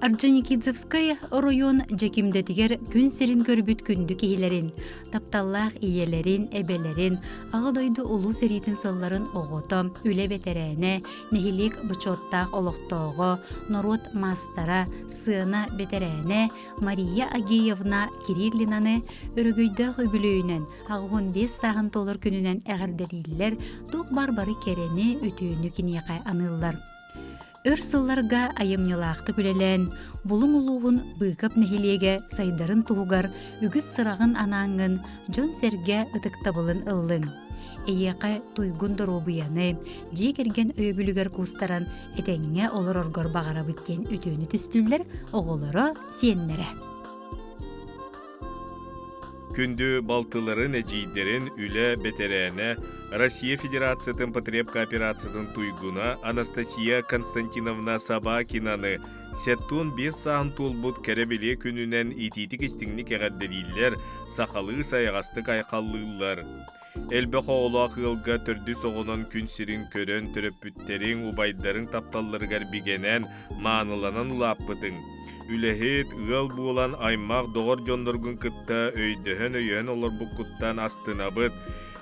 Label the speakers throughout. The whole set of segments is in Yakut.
Speaker 1: Орджоникидзевскай оройуон Дьэкимдэтигэр күн сирин көрбүт күндү киһилэрин, тапталлаах ийэлэрин, эбэлэрин, Аҕа дойду Улуу сэриитин сылларын оҕото, үлэ бэтэрээнэ, нэһилиэк бочуоттаах олохтооҕо, норуот маастара, сыана бэтэрээнэ Мария Агеевна Кириллинаны өрөгөйдөөх үбүлүөйүнэн 85 сааһын туолар күнүнэн эҕэрдэлииллэр, туох баар бары кэрэни, үтүөнү киниэхэ аныыллар. Өр сылларга айымньылаахтык үлэлээн, Булуҥ улууһун Быыкап нэһилиэгэ сайдарын туһугар үгүс сыраҕын анааҥҥын дьон-сэргэ ытыктабылын ыллыҥ. Эйиэхэ туйгун доруобуйаны, дьиэ кэргэн өйөбүлүгэр куустаран этэҥҥэ олороргор баҕарабыт диэн үтүөнү түстүүллэр оҕолоро, сиэннэрэ.
Speaker 2: Күндү балтыларын, эдьиийдэрин үлэ бэтэрээнэ, Россия Федерациятын потребкооперациятын туйгуна Анастасия Константиновна Собакинаны 75 сааһын туолбут кэрэ-бэлиэ күнүнэн итиитик-истиҥник эҕэрдэлииллэр, сахалыы сайаҕастык айхаллыыллар. Элбэх оҕолоох ыалга төрдүс оҕонон күн сирин көрөн төрөппүттэриҥ, убайдарыҥ тапталларыгар бигэнэн, мааныланан улааппытыҥ. Үлэһит, ыал буолан аймах, доҕор дьонноргун кытта өйдөһөн-өйөһөн олорбуккуттан астынабыт.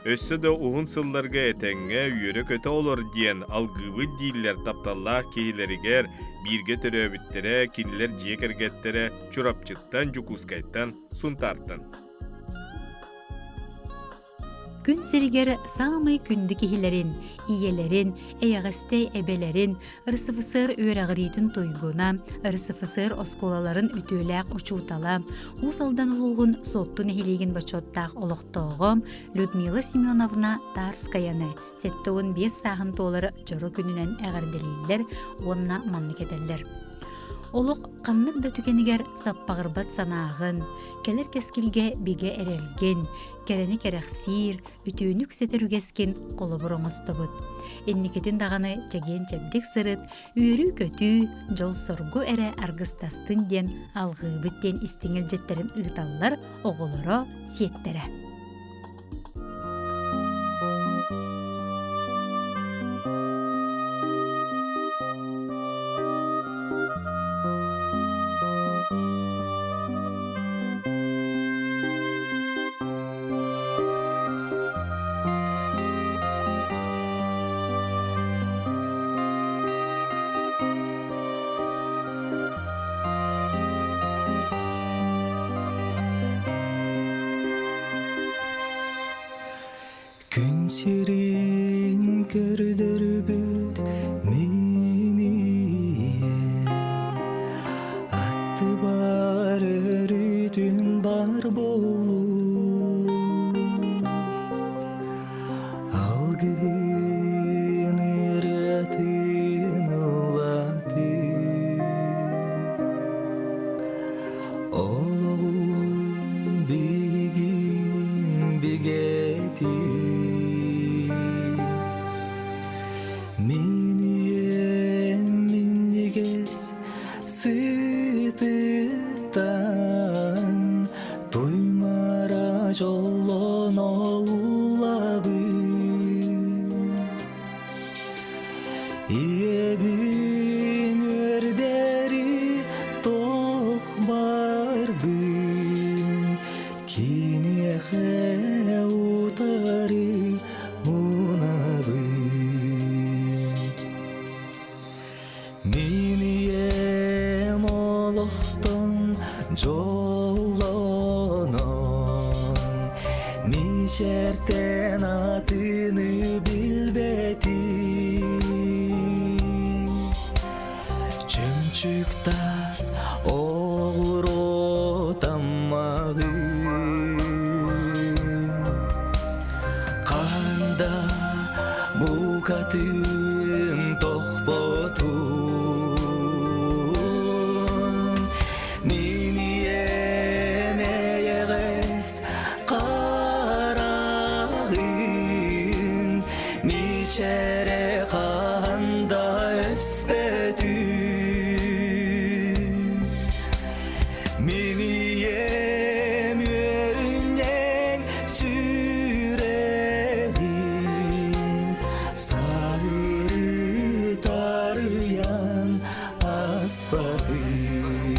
Speaker 2: Өссө да уһун сылларга этэҥҥэ үөрэ-көтө олор диэн алгыыбыт дииллэр тапталлаах киһилэригэр, бииргэ төрөөбүттэрэ, кинилэр дьиэ кэргэттэрэ Чурапчыттан, Дьокуускайтан, Сунтаартан.
Speaker 1: Күн сиригэр саамай күндү киһилэрин, ийэлэрин, эйэҕэстэй эбэлэрин, РСФСР үөрэҕириитин туйгуна, РСФСР оскуолаларын үтүөлээх учуутала, Уус Алдан улууһун Суотту нэһилиэгин бочуоттаах олохтооҕо Людмила Семеновна Тарскаяны 75 сааһын туолар дьоро күнүнэн эҕэрдэлииллэр уонна маннык этэллэр. Олох ханнык да түгэнигэр саппаҕырбат санааҕын, кэлэр кэскилгэ бигэ эрэлгин, кэрэни кэрэхсиир, үтүөнү үксэтэр үгэскин холобур оҥостобут. Инникитин даҕаны чэгиэн-чэбдик сырыт, үөрүү-көтүү, дьол-соргу эрэ аргыстастын диэн алҕыыбыт диэн истиҥ илдьиттэрин ыыталлар оҕолоро, сиэттэрэ.
Speaker 3: Күн сирин көрдөрбүт мин ийэм Аттыбар өрүтүн бар болуу Алгыһын ырыатын ыллатыы Олоҕум биһигин бигэтин Мин ийэм минньигэс сытыттан туймара дьоллоно улабын Ийэбин үөрдэри туох барбын киниэхэ утары мунабын Мин ийэм олохтон дьоллонон мичээртэн атыны билбэтим Чөмчүк таас оҕуруо таммаҕын Ханда букатын тохпотун Мин ийэм эйэҕэс хараҕын Мичээрэ хаһан да өспөтүн Мин ийэм. ааспатын.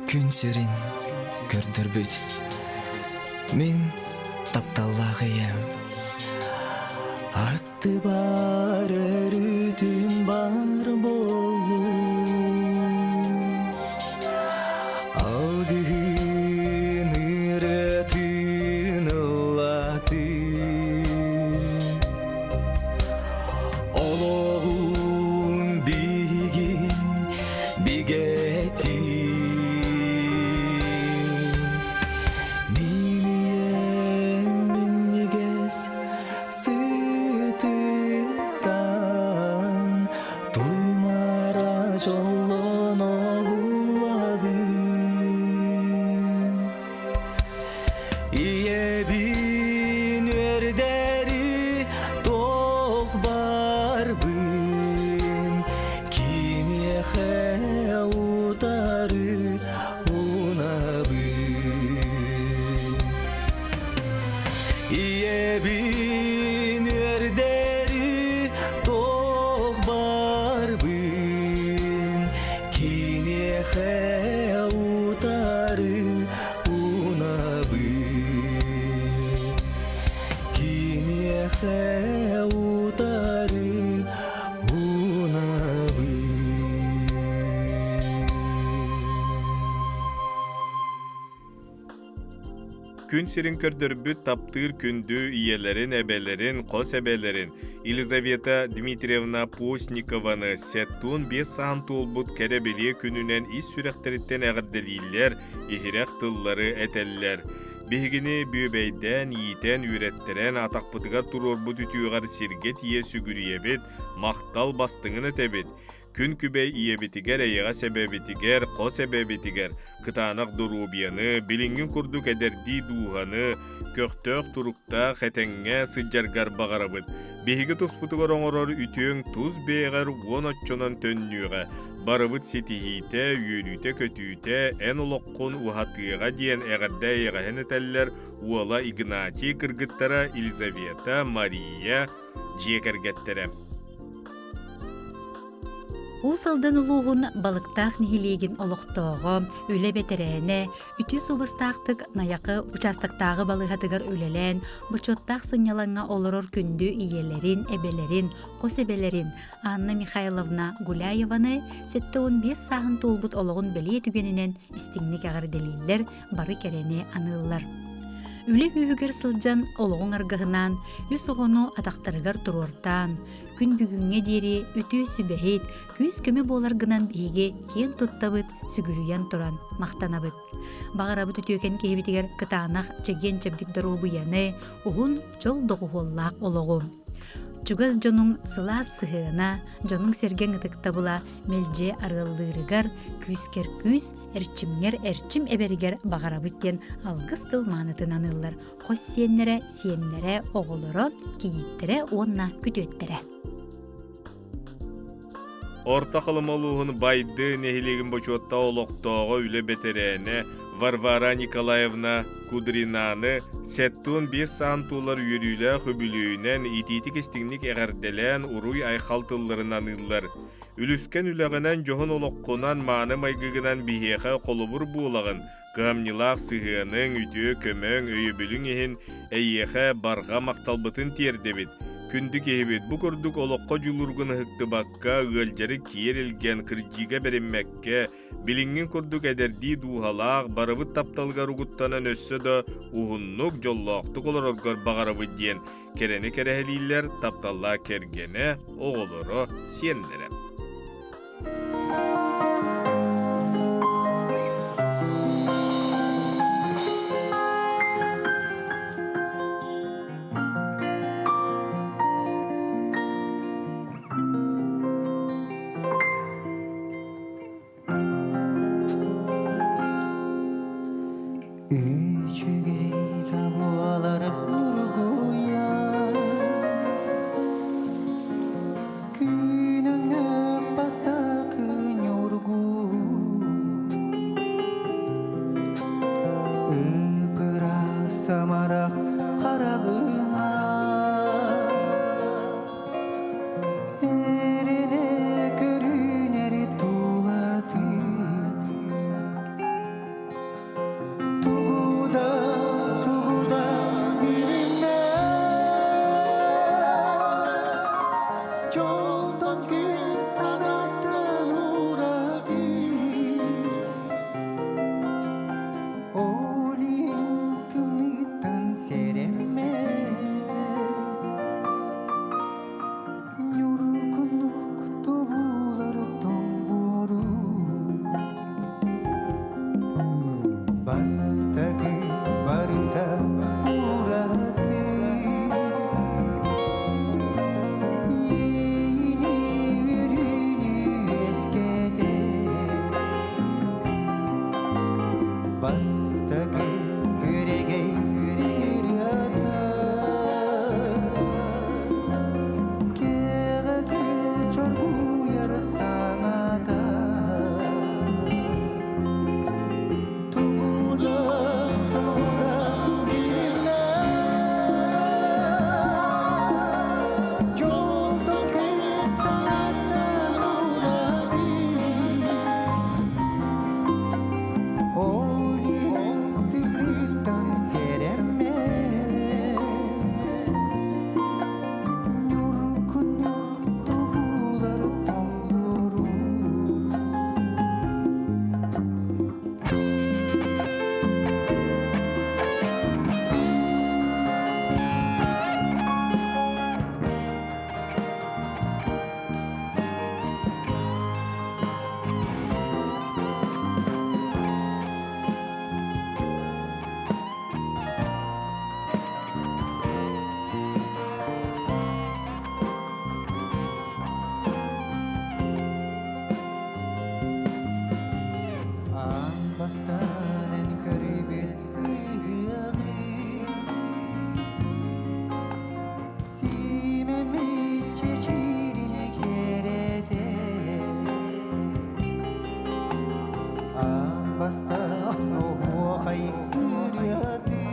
Speaker 3: Күн сирин көрдөрбүт мин тапталлаах ийэм Аттыбар өрүүтүн бар буоллун Алгыһын ырыатын ыллатын Олоҕун биһигин бигэтин Мин ийэм минньигэс Сытыттан туймара дьоллоно улабын Ийэбин үөрдэри туох барбын киниэхэ утары унабын Ийэбин үөрдэри туох барбын киниэхэ утары унабын киниэхэ утары унабын.
Speaker 2: Күн сирин көрдөрбүт таптыыр күндү ийэлэрин, эбэлэрин, хос эбэлэрин Елизавета Дмитриевна Постникованы 75 саан туолбут кэрэ-бэлиэ күнүнэн ис сүрэхтэриттэн эҕэрдэлииллэр, иһирэх тыллары этэллэр. Биһигини бүөбэйдээн, иитэн, үөрэттэрэн атахпытыгар туруорбут үтүөҕэр сиргэ тиийэ сүгүрүйэбит, махтал бастыҥын этэбит. Күн күбэй ийэбитигэр, эйэҕэс эбэбитигэр, хос эбэбитигэр кытаанах доруобуйаны, билиҥҥи курдук эдэрдии дууһаны, көхтөөх туруктаах этэҥҥэ сылдьаргар баҕарабыт. Биһиги туспутугар оҥорор үтүөҥ тус бэйэҕэр уон оччонон төннүөҕэ. Барыбыт ситиһиитэ, үөрүүтэ-көтүүтэ эн олоххун уһатыаҕа диэн эҕэрдэ эйэҕэһин этэллэр уола Игнатий кыргыттара Елизавета, Мария, дьиэ кэргэттэрэ.
Speaker 1: Уус Алдан улууһун Балыктаах нэһилиэгин олохтооҕо, үлэ бэтэрээнэ, үтүө суобастаахтык Найахы учаастактааҕы балыыһатыгар үлэлээн, бочуоттаах сынньалаҥҥа олорор күндү ийэлэрин, эбэлэрин, хос эбэлэрин Анна Михайловна Гуляеваны 75 сааһын туолбут олоҕун бэлиэ түгэнинэн истиҥник эҕэрдэлииллэр, бары кэрэни аныыллар. Үлэ үөһүгэр сылдьан олоҕуҥ аргыһынаан үс оҕону атахтарыгар туруортаан, күн бүгүҥҥэ диэри үтүө сүбэһит, күүс-көмө буоларгынан биһиги киэн туттабыт, сүгүрүйэн туран махтанабыт. Баҕарабыт үтүөкэн киһибитигэр кытаанах чэгиэн-чэбдик доруобуйаны, уһун дьол доҕуһуоллаах олоҕу. Чугас дьонуҥ сылаас сыһыана, дьонуҥ-сэргэҥ ытыктабыла мэлдьи арыаллыырыгар күүскэр күүс, эрчимҥэр эрчим эбэригэр баҕарабыт диэн алгыс тыл маанытын аныыллар хос сиэннэрэ, сиэннэрэ, оҕолоро, кийииттэрэ уонна күтүөттэрэ.
Speaker 2: Орто Халыма улууһун Байды нэһилиэгин бочуоттаах олохтооҕо үлэ бэтэрээнэ Варвара Николаевна Кудринаны 75 саан туолар үөрүүлээх үбүлүөйүнэн итиитик-истиҥник эҕэрдэлээн уруй-айхал тылларын аныыллар. Үлүскэн үлэҕинэн дьоһун олоххунан мааны майгыгынан биһиэхэ холобур буолаҕын, кыһамньылаах сыһыаныҥ, үтүө көмөҥ, өйөбүлүҥ иһин эйиэхэ барҕа махталбытын тиэрдэбит. Күндү киһибит, бу курдук олоххо дьулуургун ыһыктыбакка, ыалдьары киэр илгэн, кырдьыыга бэриммэккэ, билиҥҥин курдук эдэрдии дууһалаах, барыбыт тапталыгар угуттанан өссө да уһуннук, дьоллоохтук олороргор баҕарабыт диэн кэрэни кэрэһэлииллэр тапталлаах кэргэнэ, оҕолоро, сиэннэрэ.
Speaker 3: Эрэнэ көрүнэри тулатын Тугу да, тугу да билиммэт Дьолтон күн санаттан ураты Ол иһин тымныыттан сэрэммэт Ньургунук тобулар тоҥ-буору Бастакы барыта ураты Иэйини үөрүүнү үөскэтэр Бастакы күөрэгэй ырыата Кэҕэ кыыл чоргуйар саҥата Тугу да, тугу да билиммэт Дьолтон күн санаттан ураты Ол иһин тымныыттан сэрэммэт Ньургунук тобулар тоҥдору Аан бастаан эн көрүбүт ыһыаҕы Симэммит чэчирин кэрэтэ Аан бастаан оһуохай ырыаты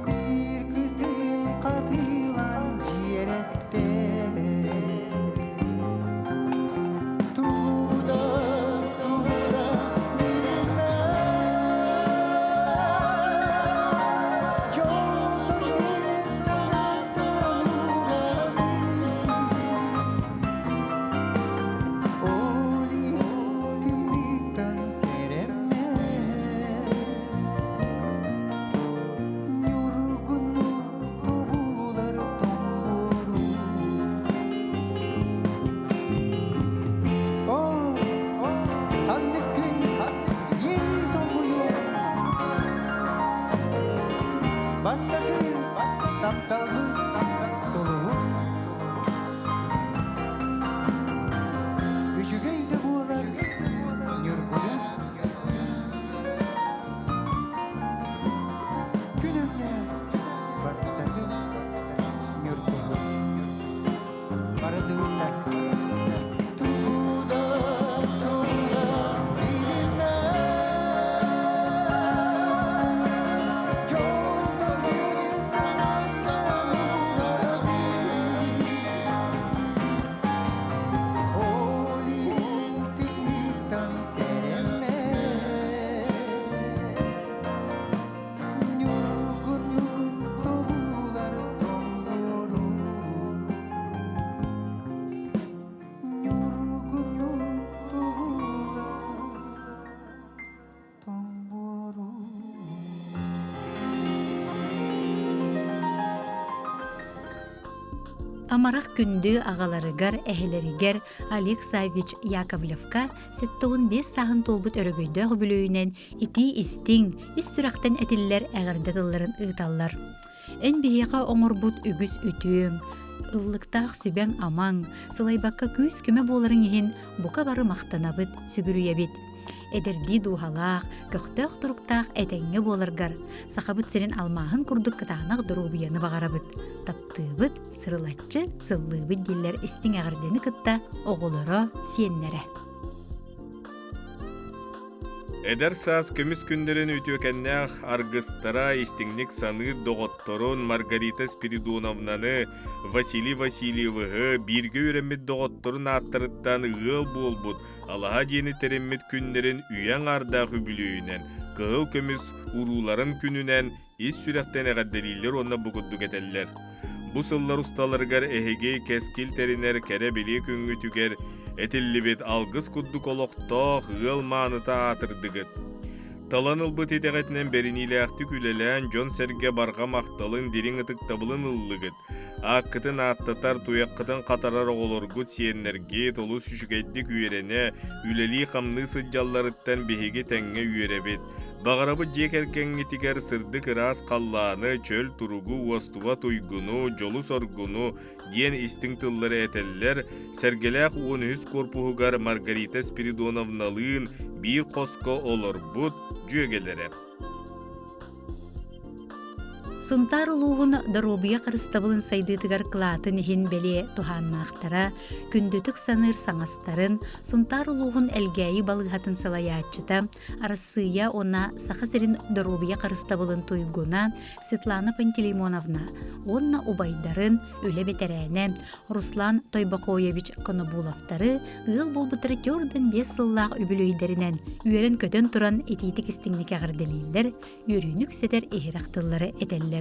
Speaker 3: Биир кыстыын хатыылан дьиэрэттэ Тугу да, тугу да билиммэт Дьолтон күн санаттан ураты Ол иһин тымныыттан сэрэммэт Ньургуну тобулар тоҥлору О, ханнык күн иэйии солбуйуо Бастакы тапталбыт сулуһун Үчүгэй да буолар Ньургуна Күн өҥнөөх бастакы Ньургуһун Барыдыбыттар Тугу да, тугу да билиммэт Дьолтон күнү санаттан ураты Ол иһин тымныыттан сэрэммэт Ньургуну тобулар тоҥдору Ньургуну тобулар тоҥбору
Speaker 1: Амарах күндү аҕаларыгар, эһэлэригэр Олег Саввич Яковлевка 75 сааһын туолбут өрөгөйдөөх үбүлүөйүнэн итии-истиҥ, ис сүрэхтэн этиллэр эҕэрдэ тылларын ыыталлар. Эн биһиэхэ оҥорбут үгүс үтүөҥ, ыллыктаах сүбэҥ-амаҥ, сылайбакка күүс-көмө буоларыҥ иһин бука бары махтанабыт, сүгүрүйэбит. Эдэрдии дууһалаах, көхтөөх туруктаах этэҥҥэ буоларгар, Сахабыт сирин алмааһын курдук кытаанах доруобуйаны баҕарабыт. Таптыыбыт, сырылаччы, сыллыыбыт дииллэр истиҥ эҕэрдэни кытта оҕолоро, сиэннэрэ.
Speaker 2: Эдэр саас көмүс күннэрин үтүөкэннээх аргыстара истиҥник саныыр доҕотторун Маргарита Спиридоновнаны, Василий Васильевыһы бииргэ үөрэммит доҕотторун ааттарыттан ыал буолбут алаһа дьиэни тэриммит күннэрин үйэ аҥаардаах үбүлүөйүнэн, кыһыл көмүс урууларын күнүнэн ис сүрэхтэн эҕэрдэлииллэр уонна бу курдук этэллэр. Бу сыллар усталарыгар эһиги кэскил тэринэр кэрэ-билиэ күҥҥүтүгэр этиллибит алгыс курдук олохтоох ыал мааныта аатырдыгыт. Талан ылбыт итэҕэтинэн бэриниилээхтик үлэлээн дьон-сэргэ барҕа махталын, дириҥ ытыктабылын ыллыгыт. Ааккытын ааттатар, туйаххытын хатарар оҕолоргут, сиэннэргит олус үчүгэйдик үөрэнэ, үлэлии-хамныы сылдьалларыттан биһиги тэҥҥэ үөрэбит. Баҕарабыт дьиэ кэргэҥҥитигэр сырдык ыраас халлааны, чөл туругу, уостубат уйгуну, дьолу-соргуну диэн истиҥ тыллары этэллэр Сэргэлээх 13 куорпуһугар Маргарита Спиридоновналыын биир хоско олорбут дьүөгэлэрэ.
Speaker 1: Сунтаар улууһун доруобуйа харыстабылын сайдыытыгар кылаатын иһин бэлиэ туһааннаахтара, күндүтүк саныыр саҥастарын Сунтаар улууһун Элгээйи балыыһатын салайааччыта, Арассыыйа уонна Саха сирин доруобуйа харыстабылын туйгуна Светлана Пантелеймоновна уонна убайдарын үлэ бэтэрээнэ Руслан Тойбохоевич Конобуловтары ыал буолбуттара 45 сыллаах үбүлүөйдэринэн үөрэн-көтөн туран итиитик истиҥник эҕэрдэлииллэр, үөрүүнү үксэтэр иһирэх тыллары этэллэр.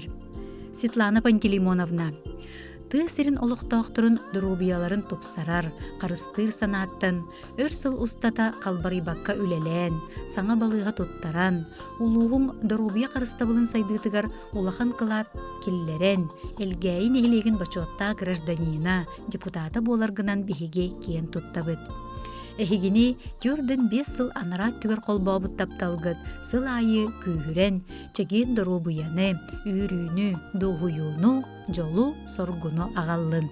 Speaker 1: Светлана Пантелеймоновна тыа сирин олохтоохторун доруобуйаларын тупсарар, харыстыыр санааттан өр сыл устата халбарыйбакка үлэлээн, саҥа балыыһа туттаран, улууһуҥ доруобуйа харыстабылын сайдыытыгар улахан кылаат киллэрэн, Элгээйи нэһилиэгин бочуоттаах гражданина, депутата буоларгынан биһиги киэн туттабыт. Эһигини 45 сыл анараа өттүгэр холбообут тапталгыт сыл аайы күүһүрэн, чэгиэн доруобуйаны, үөрүүнү, дуоһуйууну, дьолу-соргуну аҕаллын.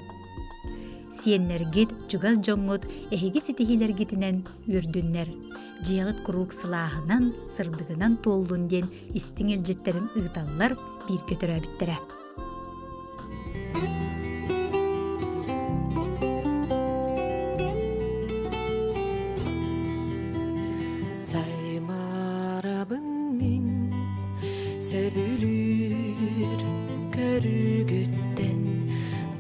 Speaker 1: Сиэннэргит, чугас дьоҥҥут эһиги ситиһиилэргитинэн үөрдүннэр. Дьиэҕит куруук сылааһынан, сырдыгынан туоллун диэн истиҥ илдьиттэрин ыыталлар бииргэ төрөөбүттэрэ.
Speaker 4: Саймарабын мин сөбүлүүр көрүгүттэн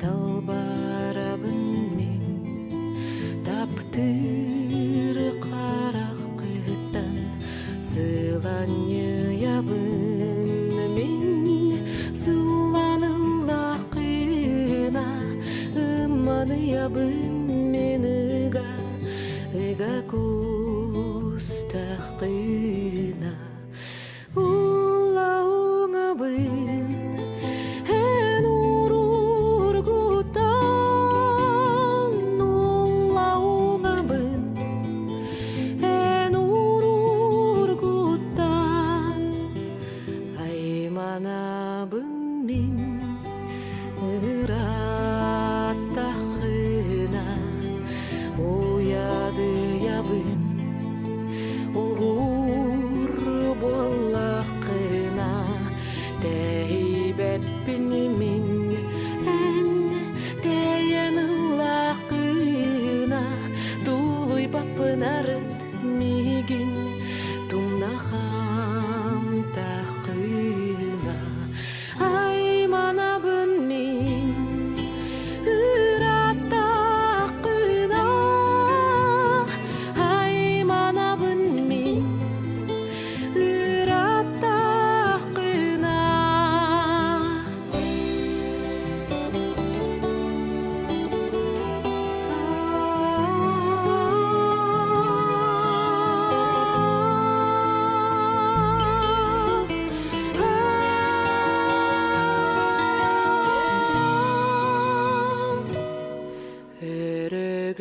Speaker 4: талбарабын мин таптыыр хараххыттан Сыланньыйабын мин сылланыллаххына ымманыйабын мин ыга ыга кустаххына Улауҥабын эн уруургутан улауҥабын эн уруургутан айманабын мин ыраттахына уйадыйабын Уһуур буоллаххына тэйбэппин мин эн тэйэн ыллаххына тулуйбаппын арыт миигин тумнахам таххына Айманабын мин ыраттаххына Айманабын мин ыраттаххына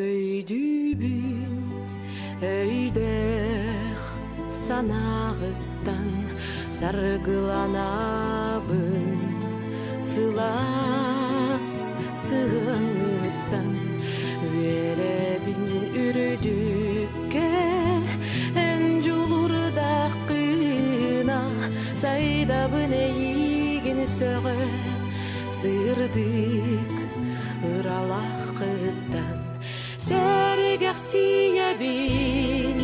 Speaker 4: Өрөгөйдүүбүн өйдөөх санааҕыттан саргыланабын сылаас сыһыаҥҥыттан үөрэбин үрдүккэ эн дьулурдаххына сайдабын эйиигин сөҕө сырдык ыралааххыттан сэргэхсийэбин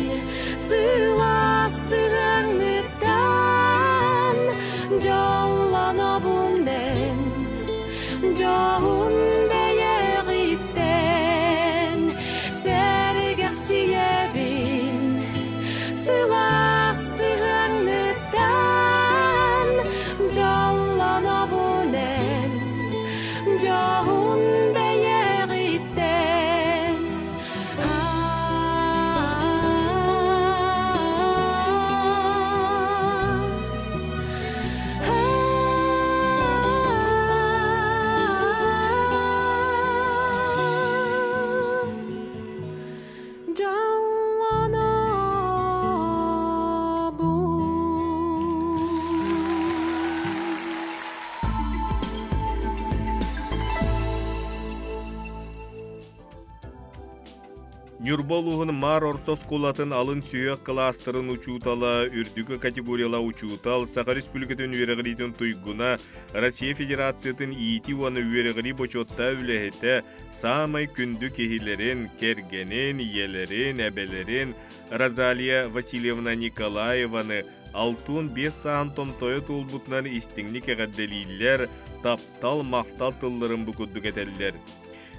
Speaker 4: сылаас.
Speaker 2: Ньурба улууһун Маар орто оскуолатын алын сүһүөх кылаастарын учуутала, үрдүкү категориялаах учуутал, Саха Республикатын үөрэҕириитин туйгуна, Россия Федерациятын иитии уонна үөрэҕирии бочуоттаах үлэһитэ, саамай күндү киһилэрин, кэргэнин, ийэлэрин, эбэлэрин Розалия Васильевна Николаеваны 65 сааһын томтойо туолбутунан истиҥник эҕэрдэлииллэр, таптал, махтал тылларын бу курдук этэллэр.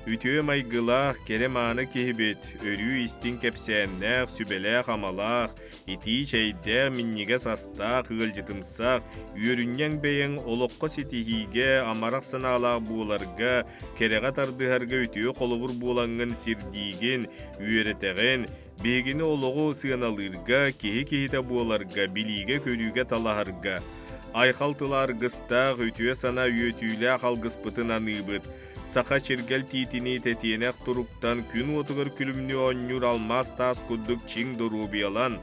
Speaker 2: Үтүө майгылаах, кэрэ-мааны киһибит, өрүү истиҥ кэпсээннээх, сүбэлээх-амалаах, итии чэйдээх, минньигэс астаах, ыалдьытымсах, үөрүнньэҥ бэйэҥ олоххо ситиһиигэ, амарах санаалаах буоларга, кэрэҕэ тардыһарга үтүө холобур буолаҥҥын сирдиигин, үөрэтэҕин, биһигини олоҕу сыаналыырга, киһи киһитэ буоларга, билиигэ-көрүүгэ талаһарга, айхал тыла аргыстаах, үтүө санаа үөтүүлээх алгыспытын аныыбыт. Саха чиргэл тиитинии тэтиэнэх туруктан күн уотугар күлүмнүү оонньуур алмаас таас курдук чиҥ доруобуйалан,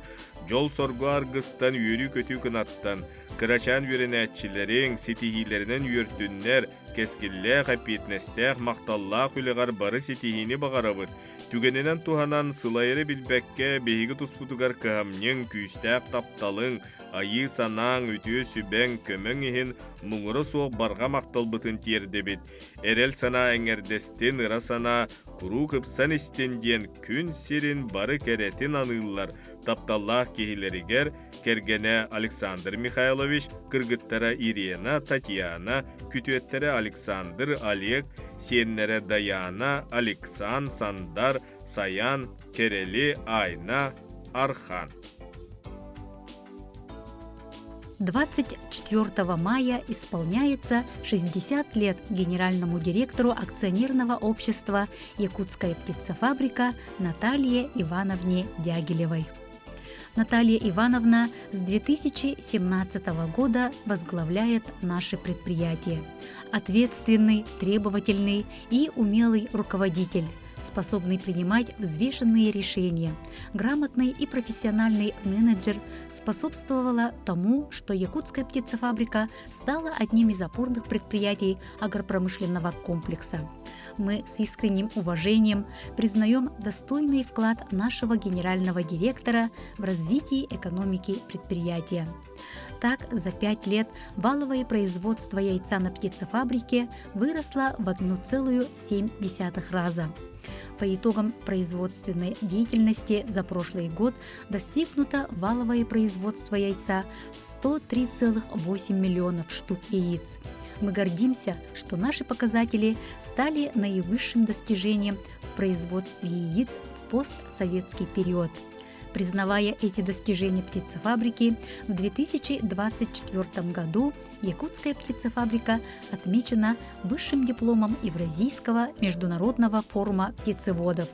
Speaker 2: дьол-соргу аргыстан үөрүү-көтүү кынаттан, кырачаан үөрэнээччилэриҥ ситиһиилэринэн үөртүннэр, кэскиллээх, эппиэтинэстээх, махталлаах үлэҕэр бары ситиһиини баҕарабыт. Түгэнинэн туһанан сылайары билбэккэ биһиги туспутугар кыһамньыҥ, күүстээх тапталыҥ, айыы санааҥ, үтүө сүбэҥ, көмөҥ иһин муҥура суох барҕа махталбытын тиэрдэбит. Эрэл санаа эҥэрдэстин, ыра санаа куруук ыпсан истин диэн күн сирин бары кэрэтин аныыллар тапталлаах киһилэригэр кэргэнэ Александр Михайлович, кыргыттара Ирена, Татьяна, күтүөттэрэ Александр, Олег, сиэннэрэ Даяна, Алексан, Сандар, Саян, Кэрэли, Айна, Архан.
Speaker 1: 24 мая исполняется 60 лет генеральному директору акционерного общества «Якутская птицефабрика» Наталье Ивановне Дягилевой. Наталья Ивановна с 2017 года возглавляет наше предприятие. Ответственный, требовательный и умелый руководитель, способный принимать взвешенные решения, грамотный и профессиональный менеджер способствовала тому, что Якутская птицефабрика стала одним из опорных предприятий агропромышленного комплекса. Мы с искренним уважением признаем достойный вклад нашего генерального директора в развитии экономики предприятия. Так, за 5 лет валовое производство яйца на птицефабрике выросло в 1,7 раза. По итогам производственной деятельности за прошлый год достигнуто валовое производство яйца в 103,8 миллионов штук яиц. Мы гордимся, что наши показатели стали наивысшим достижением в производстве яиц в постсоветский период. Признавая эти достижения птицефабрики, в 2024 году Якутская птицефабрика отмечена высшим дипломом Евразийского международного форума птицеводов.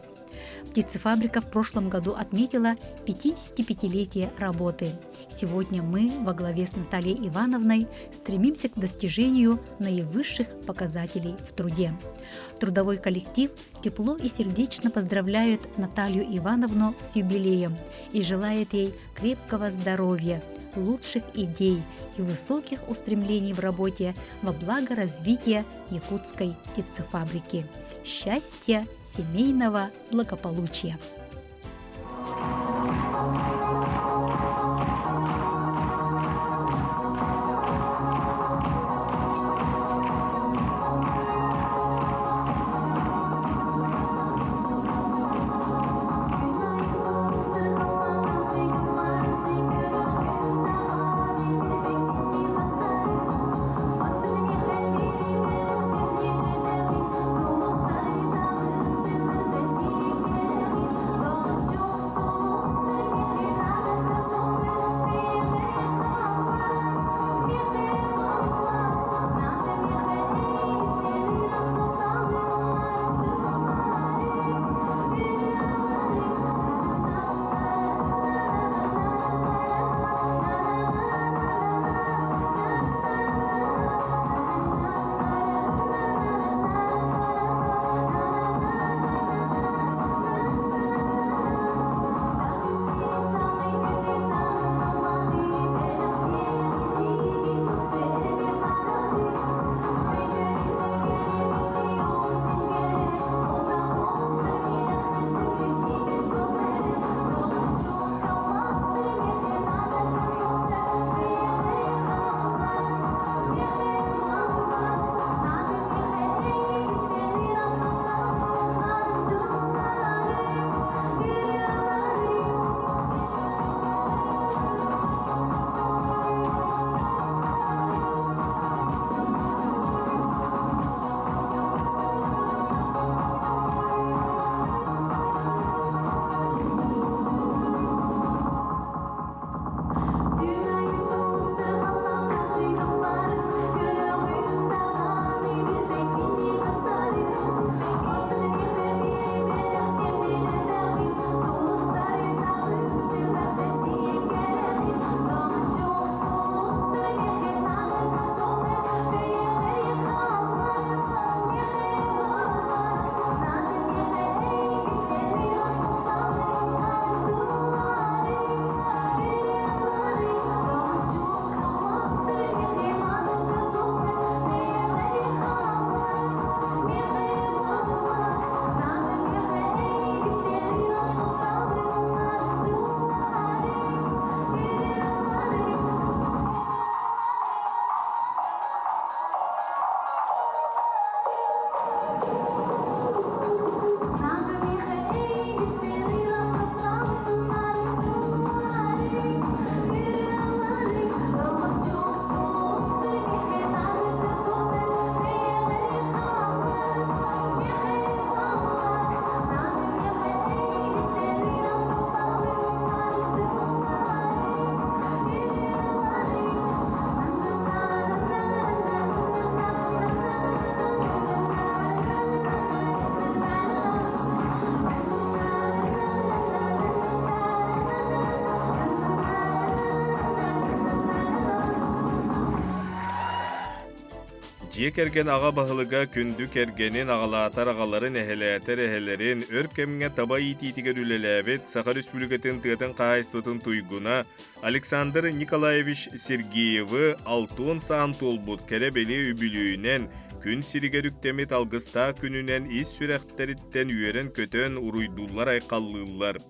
Speaker 1: Птицефабрика в прошлом году отметила 55-летие работы. Сегодня мы во главе с Натальей Ивановной стремимся к достижению наивысших показателей в труде. Трудовой коллектив тепло и сердечно поздравляет Наталью Ивановну с юбилеем и желает ей крепкого здоровья, лучших идей и высоких устремлений в работе во благо развития якутской птицефабрики. Счастья, семейного благополучия!
Speaker 2: Дьиэ кэргэн аҕа баһылыга күндү кэргэнин, аҕалаатар аҕаларын, эһэлээтэр эһэлэрин, өр кэмҥэ таба иитиитигэр үлэлээбит Саха Республикатын тыатын хаһаайыстыбатын туйгуна Александр Николаевич Сергеевы алтыан саан туолбут кэрэ-бэлиэ үбүлүөйүнэн, күн сиригэр үктэммит алгыстаах күнүнэн ис сүрэхтэриттэн үөрэн-көтөн уруйдууллар-айхаллыыллар.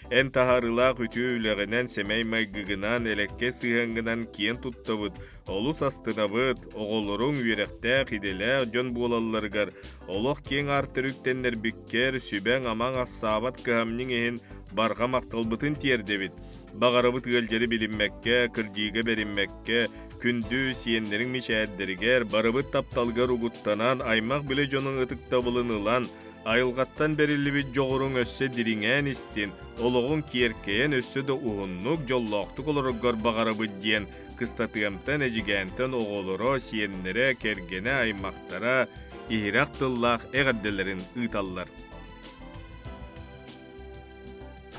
Speaker 2: Эн таһаарыылаах үтүө үлэҕинэн, сэмэй майгыгынан, элэккэ сыһыаҥҥынан киэн туттабыт, олус астынабыт, оҕолоруҥ үөрэхтээх, идэлээх дьон буолалларыгар олох киэҥ аартар үктэннэрбиккэр сүбэҥ-амаҥ ассаабат кыһамньыҥ иһин барҕа махталбытын тиэрдэбит. Баҕарабыт ыалдьары билиммэккэ, кырдьыыга бэриммэккэ, күндү сиэннэриҥ мичээрдэригэр, барыбыт тапталгар угуттанан, аймах-билэ дьонуҥ ытыктабылын ылан, айылҕаттан бэриллибит дьоҕуруҥ өссө дириҥээн истин, олоҕуҥ киэркэйэн өссө да уһуннук, дьоллоохтук олороргор баҕарабыт диэн Кыстатыамтан, Эдьигээнтэн оҕолоро, сиэннэрэ, кэргэнэ, аймахтара иһирэх тыллаах эҕэрдэлэрин ыыталлар.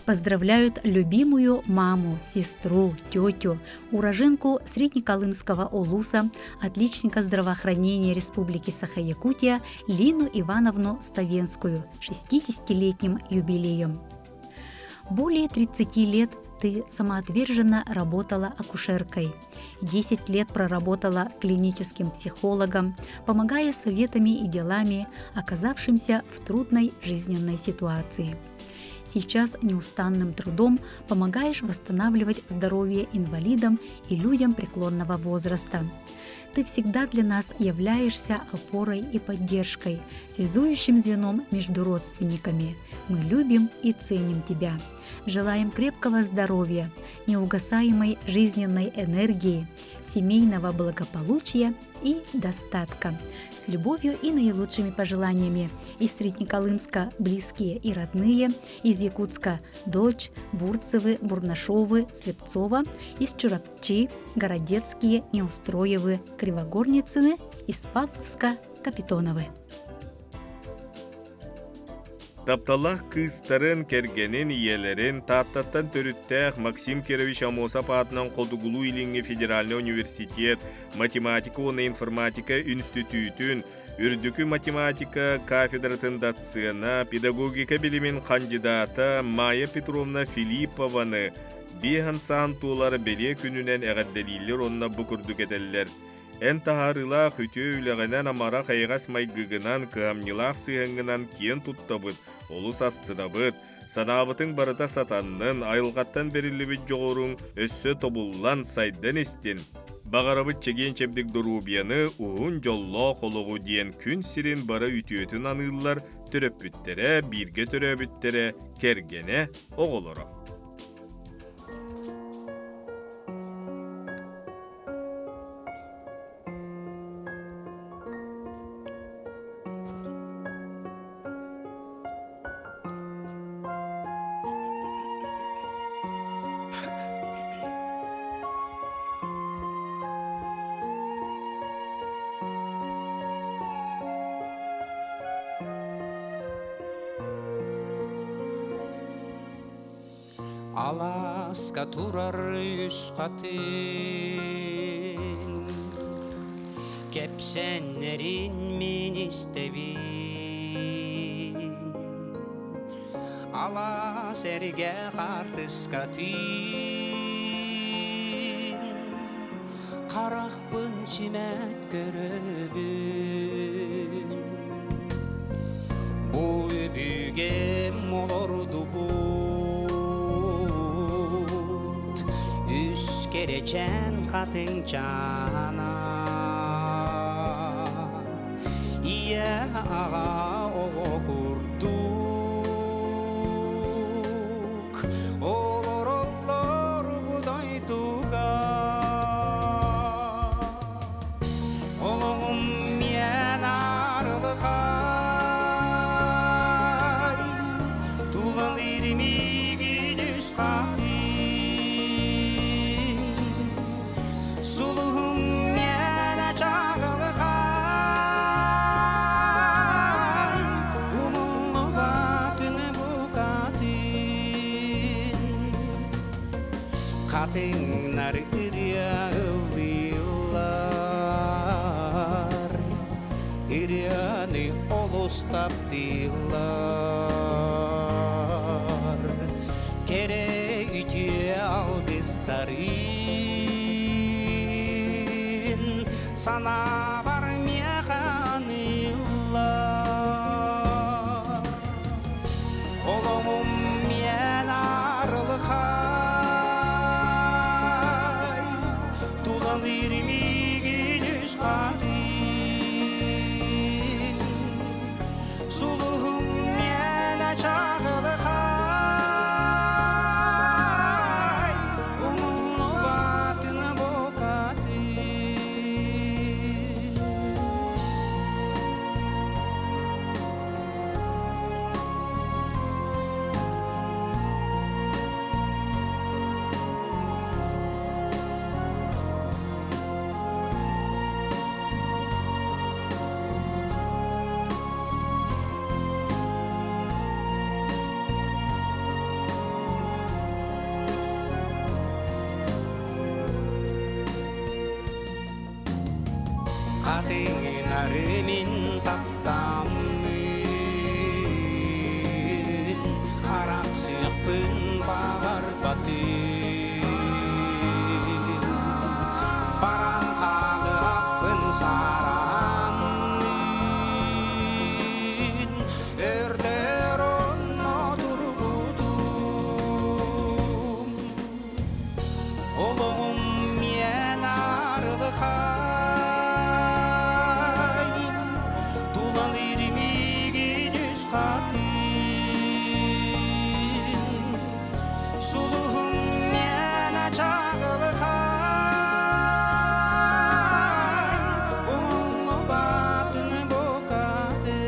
Speaker 1: Поздравляют любимую маму, сестру, тетю, уроженку Среднеколымского улуса, отличника здравоохранения Республики Саха-Якутия Лину Ивановну Ставенскую 60-летним юбилеем. Более 30 лет ты самоотверженно работала акушеркой. 10 лет проработала клиническим психологом, помогая советами и делами оказавшимся в трудной жизненной ситуации. Сейчас неустанным трудом помогаешь восстанавливать здоровье инвалидам и людям преклонного возраста. Ты всегда для нас являешься опорой и поддержкой, связующим звеном между родственниками. Мы любим и ценим тебя. Желаем крепкого здоровья, неугасаемой жизненной энергии, семейного благополучия и достатка. С любовью и наилучшими пожеланиями. Из Среднеколымска близкие и родные, из Якутска дочь, Бурцевы, Бурнашовы, Слепцова, из Чурапчи, Городецкие, Неустроевы, Кривогорницыны, из Павловска, Капитоновы.
Speaker 2: Тапталлаах кыыстарын, кэргэнин, ийэлэрин Тааттаттан төрүттээх Максим Кирович Амосов аатынан Хотугулуу-Илиҥҥи федеральнай университет математика уонна информатика институтун үрдүкү математика кафедратын доцена, педагогика билимин хандьыдаата Майя Петровна Филиппованы биэһэн саан туолар бэлиэ күнүнэн эҕэрдэлииллэр уонна бу курдук этэллэр. Эн таһаарыылаах үтүө үлэҕинэн амарах эйэҕэс майгыгынан, кыһамньылаах сыһыаҥҥынан киэн туттабыт, олус астынабыт. Санаабытыҥ барыта сатаннын, айылҕаттан бэриллибит дьоҕуруҥ өссө тобуллан, сайдан истин. Баҕарабыт чэгиэн-чэбдик доруобуйаны, уһун дьоллоох олоҕу диэн күн сирин бары үтүөтүн аныыллар төрөппүттэрэ, бииргэ төрөөбүттэрэ, кэргэнэ, оҕолоро.
Speaker 3: Алааска турар үс хатыҥ Кэпсэннэрин мин истэбин Алаас эргэ хаартыска түүн Харахпын симэт көрөбүн Бу өбүгэм олордубут Үс кэрэчээн хатыҥчаана Ийэ аҕа оҕо курдук Олороллор бу дойдуга Олоҕум миэн арылхай Тулалыыр миигин үс хахын Сулуһум миэнэ чаҕылхай Умуллубатын букатын Хатыҥнар ырыа ыллыыллар. таптыыллар Кэрэ үтүө алгыстарын Санаабар миэхэ аныыллар Олоҕум миэн арылхай Тулалыыр миигин үс хатыҥ Сулуһум миэнэ чаҕылхай Умуллубатын букатын. Хатыҥнары мин таптаммын, арахсыахпын баҕарбатым. Баран хаалыахпын саарааммын, өрдөр онно турбутум. Олоҕум миэн арылхай, тулалыыр миигин үс хатыҥ. Сулуһум миэнэ чаҕылхай, умуллубатын букатын.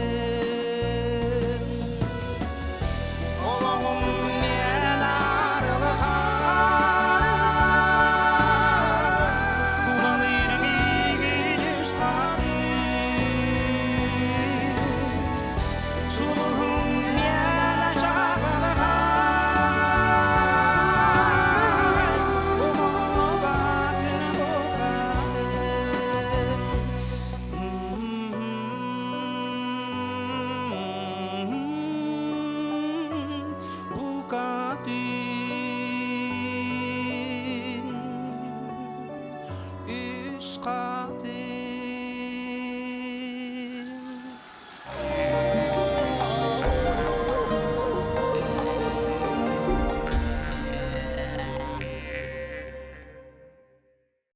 Speaker 3: Олоҕум миэнэ арылхай, тулалыыр миигин үс хатыҥ. Сулуһум миэнэ чаҕылхай, умуллубатын букатын. Букатын, үс хатыҥ.